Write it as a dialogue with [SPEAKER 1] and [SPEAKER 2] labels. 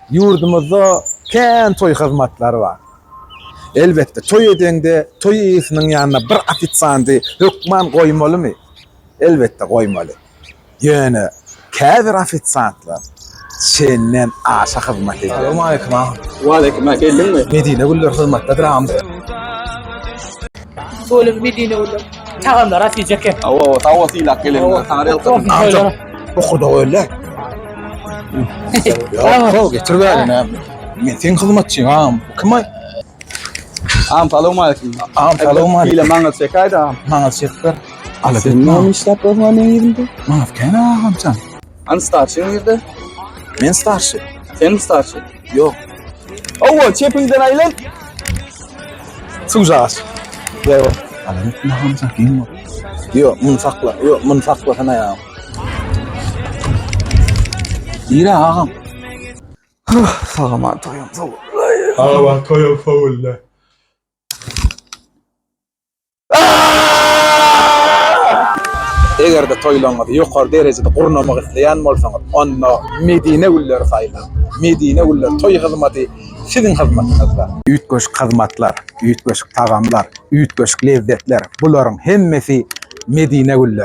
[SPEAKER 1] Ýurdumyzda kän toý hyzmatlary bar. Elbetde, toý edeňde toý eýesiniň ýanyna bir ofisianty hökman goýmalymy? Elbetde, goýmaly. Ýöne käbir ofisiantlar çenden aşa hyzmat edýär. Salowmaleýkim agam.
[SPEAKER 2] Waleýkim, ha geldiňmi?
[SPEAKER 1] Medine gülleri hyzmatdadyr agam.
[SPEAKER 3] Tüweleme Medine gülleri. Tagamlar asyja eken.
[SPEAKER 2] Hawa, hawa, sag bol sylap geleniňe. Saňa ýalkasyn.
[SPEAKER 1] Agam, bokurdak ölle. Ýok, getir bäri näme. Men seň hyzmatçyň agam. Bu kim aý?
[SPEAKER 2] Agam salowmaleýkim.
[SPEAKER 1] Agam salowmaleýkim.
[SPEAKER 2] Hile maňa çekäýdi agam.
[SPEAKER 1] Maňa çek ber. Alada
[SPEAKER 2] Sen
[SPEAKER 1] etme.
[SPEAKER 2] näme işläp dursuň meň ýerimde?
[SPEAKER 1] Maňa kän agam sen.
[SPEAKER 2] An starşy nirde?
[SPEAKER 1] Men starşy.
[SPEAKER 2] Sen starşy?
[SPEAKER 1] Ýok.
[SPEAKER 2] Owa, çepiňden aýlan.
[SPEAKER 1] Suwjagaş. Ýok. Alada etme agam sen giň bol. Ýok, muny sakla. Ýok, muny saklasana ýa. Nire agam?
[SPEAKER 2] Sagaman toýum sowuldy.
[SPEAKER 1] Sagaman toýum sowuldy. Eger-de toýlaryňyzy ýokary derejede gurnamak isleýän bolsaňyz, onda Medine gülleri saýlaň. Medine gülleri toý hyzmaty siziň hyzmatyňyzda. Üýtgeşik hyzmatlar, üýtgeşik tagamlar, üýtgeşik lezzetler, bularyň hemmesi Medine gülleri.